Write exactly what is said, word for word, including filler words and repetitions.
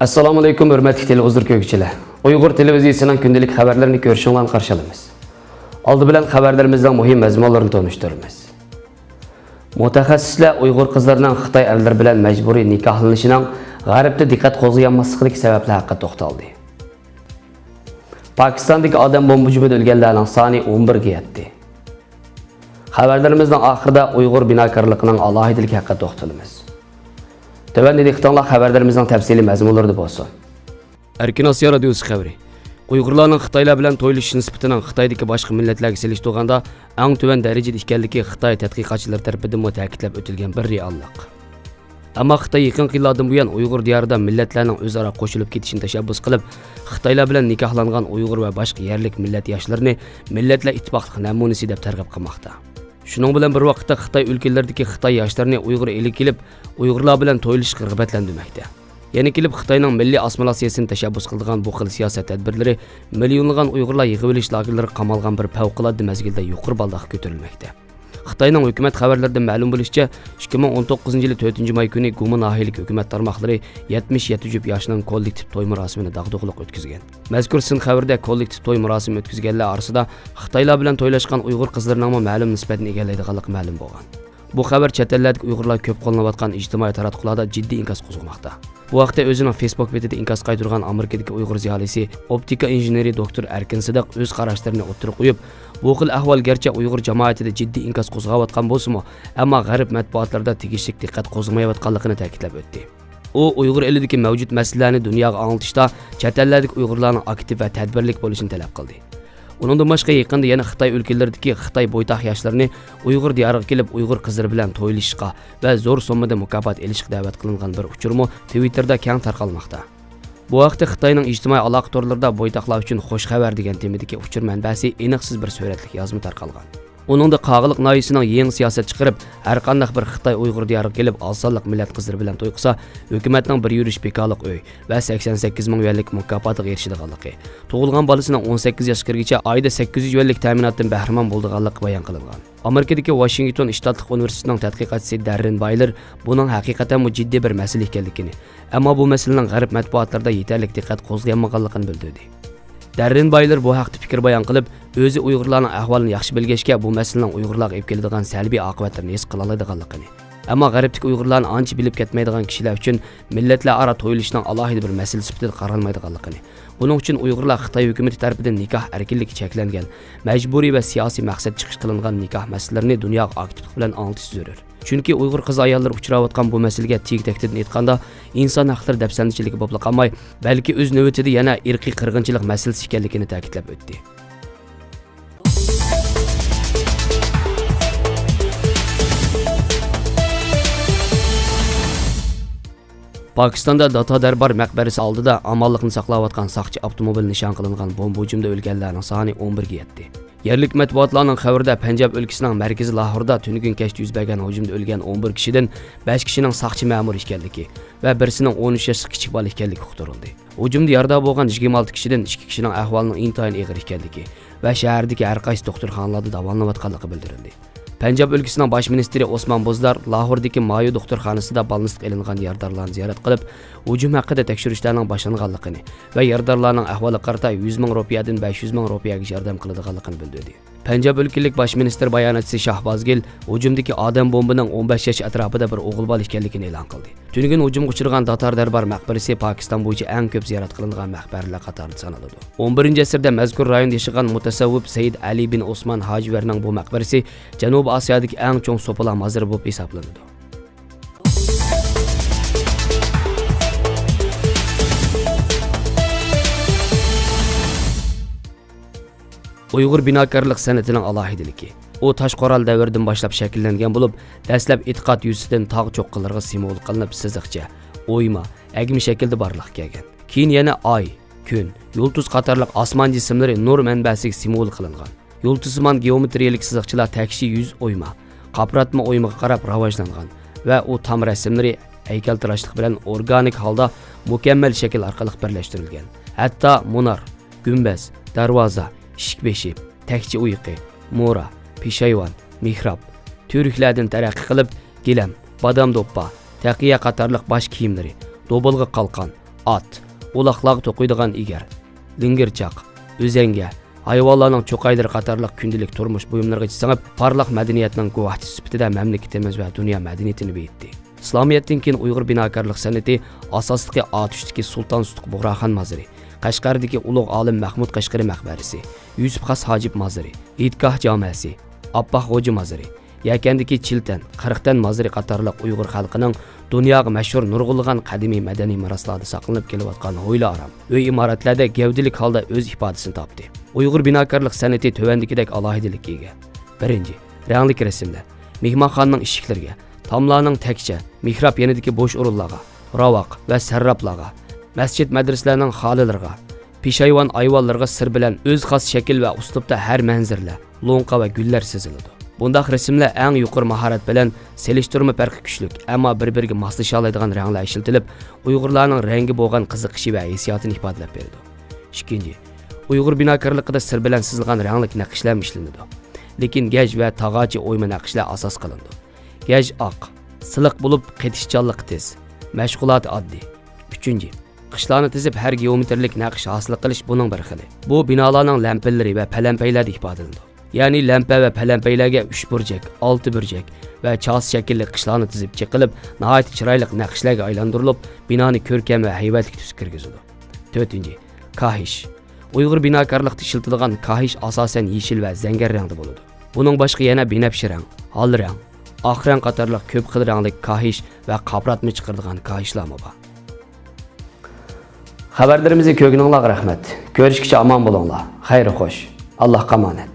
ئەسسالامۇئەلەيكۇم، ھۆرمەتلىك تېلېۋىزور كۆرگۈچىلەر. ئۇيغۇر تېلېۋىزىيىسىنىڭ كۈندىلىك خەۋەرلىرىنى كۆرۈشۈڭلارنى قارشى ئالىمىز. ئالدى بىلەن خەۋەرلىرىمىزنىڭ مۇھىم مەزمۇنلىرىنى تونۇشتۇرىمىز. مۇتەخەسسىسلەر ئۇيغۇر قىزلىرىنىڭ خىتاي ئەرلىرى بىلەن مەجبۇرىي نىكاھلىنىشىنىڭ غەربتە دىققەت قوزغىيالماسلىقىدىكى سەۋەبلەر ھەققىدە توختالدى. پاكىستاندىكى ئادەم بومبا ھۇجۇمىدا ئۆلگەنلەرنىڭ سانى ئون بىرگە يەتتى. خەۋەرلىرىمىزنىڭ ئاخىرىدا ئۇيغۇر بىناكارلىقىنىڭ ئالاھىدىلىكى ھەققىدە توختىلىمىز. تۆۋەندە دىققىتىڭلار خەۋەرلىرىمىزنىڭ تەپسىلىي مەزمۇنلىرىدا بولسۇن. ئەركىن ئاسىيا رادىيوسى خەۋىرى. ئۇيغۇرلارنىڭ خىتايلار بىلەن تويلىشىش نىسبىتىنىڭ خىتايدىكى باشقا مىللەتلەرگە سېلىشتۇرغاندا ئەڭ تۆۋەن دەرىجىدە ئىكەنلىكى خىتاي تەتقىقاتچىلىرى تەرىپىدىنمۇ تەكىتلەپ ئۆتۈلگەن بىر رېئاللىق. ئەمما خىتاي يېقىنقى يىللاردىن بۇيان ئۇيغۇر دىيارىدا مىللەتلەرنىڭ ئۆزئارا قوشۇلۇپ كېتىشىنى تەشەببۇس قىلىپ، خىتايلار بىلەن نىكاھلانغان ئۇيغۇر ۋە باشقا يەرلىك مىللەت ياشلىرىنى مىللەتلەر ئىتتىپاقلىق نەمۇنىسى دەپ تەرغىب قىلماقتا. شۇنىڭ بىلەن بىر ۋاقىتتا، خىتاي ئۆلكىلىرىدىكى خىتاي ياشلىرىنى ئۇيغۇر ئېلىپ كېلىپ، ئۇيغۇرلار بىلەن تويلىشىشقا رىغبەتلەندۈرمەكتە. يەنە كېلىپ، خىتاينىڭ مىللىي ئاسسىمىلياتسىيىسىنى تەشەببۇس قىلىدىغان بۇ خىل سىياسەت تەدبىرلىرى مىليونلىغان ئۇيغۇرلار يىغىۋېلىش لاگېرلىرىغا قامالغان بىر پەۋقۇلئاددە مەزگىلدە يۇقىرى بالداققا كۆتۈرۈلمەكتە. خىتاينىڭ ھۆكۈمەت خەۋەرلىرىدىن مەلۇم بولۇشىچە، ئىككى مىڭ ئون توققۇزىنچى يىلى تۆتىنچى ماي كۈنى گۇما ناھىيەلىك ھۆكۈمەت تارماقلىرى يەتمىش يەتتە جۈپ ياشنىڭ كوللېكتىپ توي مۇراسىمىنى داغدۇغىلىق ئۆتكۈزگەن. مەزكۇر سىن خەۋىرىدە كوللېكتىپ توي مۇراسىمى ئۆتكۈزگەنلەر ئارىسىدا خىتايلار بىلەن تويلاشقان ئۇيغۇر قىزلىرىنىڭمۇ مەلۇم نىسبەتنى ئىگىلەيدىغانلىقى مەلۇم بولغان. بۇ خەۋەر چەت ئەللەردىكى ئۇيغۇرلار كۆپ قوللىنىۋاتقان ئىجتىمائىي تاراتقۇلاردا جىددىي ئىنكاس قوزغىماقتا. بۇ ھەقتە ئۆزىنىڭ فېيسبۇك بېتىدە ئىنكاس قايتۇرغان ئامېرىكىدىكى ئۇيغۇر زىيالىيسى، ئوپتىكا ئىنژېنېرى دوكتور ئەركىن سىدىق ئۆز قاراشلىرىنى ئوتتۇرىغا قويۇپ، بۇ خىل ئەھۋال گەرچە ئۇيغۇر جامائىتىدە جىددىي ئىنكاس قوزغاۋاتقان بولسىمۇ، ئەمما غەرب مەتبۇئاتلىرىدا تېگىشلىك دىققەت قوزغىمايۋاتقانلىقىنى تەكىتلەپ ئۆتتى. ئۇ ئۇيغۇر ئېلىدىكى مەۋجۇت مەسىلىلەرنى دۇنياغا ئاڭلىتىشتا چەت ئەللەردىكى ئۇيغۇرلارنىڭ ئاكتىپ ۋە تەدبىرلىك بولۇشىنى تەلەپ قىلدى. ئۇنىڭدىن باشقا، يېقىندا يەنە خىتاي ئۆلكىلىرىدىكى خىتاي بويتاق ياشلىرىنى ئۇيغۇر دىيارىغا كېلىپ، ئۇيغۇر قىزلىرى بىلەن تويلىشىشقا ۋە زور سوممىدا مۇكاپات ئېلىشقا دەۋەت قىلىنغان بىر ئۇچۇرمۇ تىۋىتتېردا كەڭ تارقالماقتا. بۇ ھەقتە خىتاينىڭ ئىجتىمائىي ئالاقە تورلىرىدا بويتاقلار ئۈچۈن خوش خەۋەر دېگەن تېمىدىكى ئۇچۇر مەنبەسى ئېنىقسىز بىر سۈرەتلىك يازما تارقالغان. ئۇنىڭدا قاغىلىق ناھىيىسىنىڭ يېڭى سىياسەت چىقىرىپ، ھەرقانداق بىر خىتاي ئۇيغۇر دىيارىغا كېلىپ، ئاز سانلىق مىللەت قىزلىرى بىلەن توي قىلسا، ھۆكۈمەتنىڭ بىر يۈرۈش بىكارلىق ئۆي ۋە سەكسەن سەككىز مىڭ يۈەنلىك مۇكاپاتىغا ئېرىشىدىغانلىقى، تۇغۇلغان بالىسىنىڭ ئون سەككىز ياشقا كىرگىچە ئايدا سەككىز يۈز يۈەنلىك تەمىناتتىن بەھرىمەن بولىدىغانلىقى بايان قىلىنغان. ئامېرىكىدىكى ۋاشىنگتون شتاتلىق ئۇنىۋېرسىتېتىنىڭ تەتقىقاتچىسى دەررېن بايلېر بۇنىڭ ھەقىقەتەنمۇ جىددىي بىر مەسىلە ئىكەنلىكىنى، ئەمما بۇ مەسىلىنىڭ غەرب مەتبۇئاتلىرىدا يېتەرلىك دىققەت قوزغىيالمىغانلىقىنى بىلدۈردى. دەررېن بايلېر بۇ ھەقتە پىكىر بايان قىلىپ، ئۆزى ئۇيغۇرلارنىڭ ئەھۋالىنى ياخشى بىلگەچكە، بۇ مەسىلىنىڭ ئۇيغۇرلارغا ئېلىپ كېلىدىغان سەلبىي ئاقىۋەتلىرىنى ھېس قىلالايدىغانلىقىنى، ئەمما غەربتىكى ئۇيغۇرلارنى ئانچە بىلىپ كەتمەيدىغان كىشىلەر ئۈچۈن مىللەتلەر ئارا تويلىشىشنىڭ ئالاھىدە بىر مەسىلە سۈپىتىدە قارالمايدىغانلىقىنى، بۇنىڭ ئۈچۈن ئۇيغۇرلار خىتاي ھۆكۈمىتى تەرىپىدىن نىكاھ ئەركىنلىكى چەكلەنگەن، مەجبۇرىي ۋە سىياسىي مەقسەت چىقىش قىلىنغان نىكاھ مەسىلىلىرىنى دۇنياغا ئاكتىپلىق بىلەن ئاڭلىتىش زۆرۈر. چۈنكى ئۇيغۇر قىز-ئاياللىرى ئۇچراۋاتقان بۇ مەسىلىگە تېگى-تەكتىدىن ئېيتقاندا، ئىنسان ھەقلىرى دەپسەندىچىلىكى بولۇپلا قالماي، بەلكى ئۆز نۆۋىتىدە يەنە ئىرقىي قىرغىنچىلىق مەسىلىسى ئىكەنلىكىنى تەكىتلەپ ئۆتتى. پاكىستاندا داتا دەربار مەقبەرىسى ئالدىدا ئامانلىقنى ساقلاۋاتقان ساقچى ئاپتوموبىلى نىشان قىلىنغان بومبا ھۇجۇمىدا ئۆلگەنلەرنىڭ سانى ئون بىرگە يەتتى. يەرلىك مەتبۇئاتلارنىڭ خەۋىرىدە، پەنجاب ئۆلكىسىنىڭ مەركىزى لاھوردا تۈنۈگۈن كەچتە يۈز بەرگەن ھۇجۇمدا ئۆلگەن ئون بىر كىشىدىن بەش كىشىنىڭ ساقچى مەمۇر ئىكەنلىكى ۋە بىرسىنىڭ ئون ئۈچ ياشلىق كىچىك بالا ئىكەنلىكى ئۇقتۇرۇلدى. ھۇجۇمدا يارىدار بولغان يىگىرمە ئالتە كىشىدىن ئىككى كىشىنىڭ ئەھۋالىنىڭ ئىنتايىن ئېغىر ئىكەنلىكى ۋە شەھەردىكى ھەر قايسى دوختۇرخانىلاردا داۋالىنىۋاتقانلىقى بىلدۈرۈلدى. پەنجاب ئۆلكىسىنىڭ باش مىنىستىرى ئوسمان بۇزدار لاھوردىكى مايو دوختۇرخانىسىدا بالنىستقا ئېلىنغان يارىدارلارنى زىيارەت قىلىپ، ھۇجۇم ھەققىدە تەكشۈرۈشلەرنىڭ باشلانغانلىقىنى ۋە يارىدارلارنىڭ ئەھۋالىغا قارىتا يۈز مىڭ رۇپىيەدىن بەش يۈز مىڭ رۇپىيەگىچە ياردەم قىلىدىغانلىقىنى بىلدۈردى. پەنجاب ئۆلكىلىك باش مىنىستىر باياناتچىسى شاھباز گىل ھۇجۇمدىكى ئادەم بومبىنىڭ ئون بەش ياش ئەتراپىدا بىر ئوغۇل بالا ئىكەنلىكىنى ئېلان قىلدى. تۈنۈگۈن ھۇجۇمغا ئۇچرىغان داتار دەربار مەقبەرىسى پاكىستان بويىچە ئەڭ كۆپ زىيارەت قىلىنغان مەقبەرىلەر قاتارىدا سانىلىدۇ. ئون بىرىنچى ئەسىردە مەزكۇر رايوندا ياشىغان مۇتەسەۋۋىپ سەيىد ئەلى بىن ئوسمان ھاجىۋەرنىڭ بۇ مەقبەرىسى جەنۇبىي ئاسىيادىكى ئەڭ چوڭ سوپىلار مازىرى بولۇپ ھېسابلىنىدۇ. ئۇيغۇر بىناكارلىق سەنئىتىنىڭ ئالاھىدىلىكى. ئۇ تاش قورال دەۋرىدىن باشلاپ شەكىللەنگەن بولۇپ، دەسلەپ ئېتىقاد يۈزىسىدىن تاغ چوققىلىرىغا سىمۋول قىلىنىپ، سىزىقچە، ئويما، ئەگمە شەكىلدە بارلىققا كەلگەن. كېيىن يەنە ئاي، كۈن، يۇلتۇز قاتارلىق ئاسمان جىسىملىرى نۇر مەنبەسىگە سىمۋول قىلىنغان. يۇلتۇزسىمان گېئومېترىيەلىك سىزىقچىلار تەكشى يۈز ئويما، قاپارتما ئويمىغا قاراپ راۋاجلانغان ۋە ئۇ تام رەسىملىرى ھەيكەلتىراشلىق بىلەن ئورگانىك ھالدا مۇكەممەل شەكىل ئارقىلىق بىرلەشتۈرۈلگەن. ھەتتا مۇنار، گۈمبەز، دەرۋازا، ئىشىك بېشى، تەكچە ئۇيىقى، مورا، پېشايۋان، مېھراب، تۈۋرۈكلەردىن تەرەققىي قىلىپ، گىلەم، بادام دوپپا، تەقىيە قاتارلىق باش كىيىملىرى، دوبىلغا قالقان، ئات، ئۇلاقلارغا توقۇيدىغان ئېگەر، لىڭگىرچاق، ئۆزەڭگە، ھايۋانلارنىڭ چوقايلىرى قاتارلىق كۈندىلىك تۇرمۇش بۇيۇملىرىغىچە سىڭىپ، پارلاق مەدەنىيەتنىڭ گۇۋاھچىسى سۈپىتىدە مەملىكىتىمىز ۋە دۇنيا مەدەنىيىتىنى بېيىتتى. ئىسلامىيەتتىن كېيىن ئۇيغۇر بىناكارلىق سەنئىتى ئاساسلىقى ئاتۇشتىكى سۇلتان سۇتۇق بۇغراخان مازىرى، قەشقەردىكى ئۇلۇغ ئالىم مەھمۇد قەشقىرى مەقبەرىسى، يۈسۈپ خاس ھاجىپ مازىرى، ھېيتگاھ جامەسى، ئاپپاق غوجا مازىرى، يەكەندىكى چىلتەن، قىرىقتەن مازىرى قاتارلىق ئۇيغۇر خەلقىنىڭ دۇنياغا مەشھۇر نۇرغۇنلىغان قەدىمىي مەدەنىي مىراسلاردا ساقلىنىپ كېلىۋاتقان ھويلا-ئارام، ئۆي-ئىمارەتلەردە گەۋدىلىك ھالدا ئۆز ئىپادىسىنى تاپتى. ئۇيغۇر بىناكارلىق سەنئىتى تۆۋەندىكىدەك ئالاھىدىلىككە ئىگە. بىرىنچى، رەڭلىك رەسىملەر. مېھمانخانىنىڭ ئىشىكلىرىگە، تاملارنىڭ تەكچە، مېھراب يېنىدىكى بوش ئورۇنلارغا، راۋاق ۋە سەرراپلارغا، مەسچىت-مەدرىسىلەرنىڭ خالىلىرىغا، پېشايۋان ئايۋانلىرىغا سىر بىلەن ئۆز خاس شەكىل ۋە ئۇسلۇبتا ھەر مەنزىرىلەر، لوڭقا ۋە گۈللەر سىزىلىدۇ. بۇنداق رەسىملەر ئەڭ يۇقىرى ماھارەت بىلەن سېلىشتۇرما پەرقى كۈچلۈك، ئەمما بىر-بىرىگە ماسلىشالايدىغان رەڭلەر ئىشلىتىلىپ، ئۇيغۇرلارنىڭ رەڭگە بولغان قىزىقىشى ۋە ھېسسىياتىنى ئىپادىلەپ بېرىدۇ. ئىككىنچى، ئۇيغۇر بىناكارلىقىدا سىر بىلەن سىزىلغان رەڭلىك نەقىشلەرمۇ ئىشلىنىدۇ. لېكىن گەج ۋە تاغاچ ئويما نەقىشلەر ئاساس قىلىنىدۇ. گەج ئاق، سىلىق بولۇپ، قېتىشچانلىقى تېز. مەشغۇلاتى ئاددىي. ئۈچىنچى، قىشلارنى تىزىپ، ھەر گېئومېتىرلىك نەقىش ھاسىل قىلىش بۇنىڭ بىر خىلى. بۇ بىنالارنىڭ لەمپىلىرى ۋە پەلەمپەيلەردە ئىپادىلىنىدۇ. يەنى لەمپە ۋە پەلەمپەيلەرگە ئۈچ بۇرجەك، ئالتە بۇرجەك ۋە چاسا شەكىللىك قىشلارنى تىزىپ چېقىلىپ، ناھايىتى چىرايلىق نەقىشلەرگە ئايلاندۇرۇلۇپ، بىنانى كۆركەم ۋە ھەيۋەتلىك تۈسكە كىرگۈزىدۇ. تۆتىنچى، كاھىش. ئۇيغۇر بىناكارلىقتا ئىشلىتىلىدىغان كاھىش ئاساسەن يېشىل ۋە زەڭگەر رەڭدە بولىدۇ. بۇنىڭ باشقا يەنە بىنەپشە رەڭ، ھال رەڭ، ئاق رەڭ قاتارلىق كۆپ خىل رەڭلىك كاھىش ۋە قاپراتما چىقىرىدىغان كاھىشلارمۇ بار. خەۋەرلىرىمىزنى كۆرگىنىڭلارغا رەھمەت. كۆرۈشكىچە ئامان بولۇڭلار. خەير خوش. ئاللاھقا ئامانەت.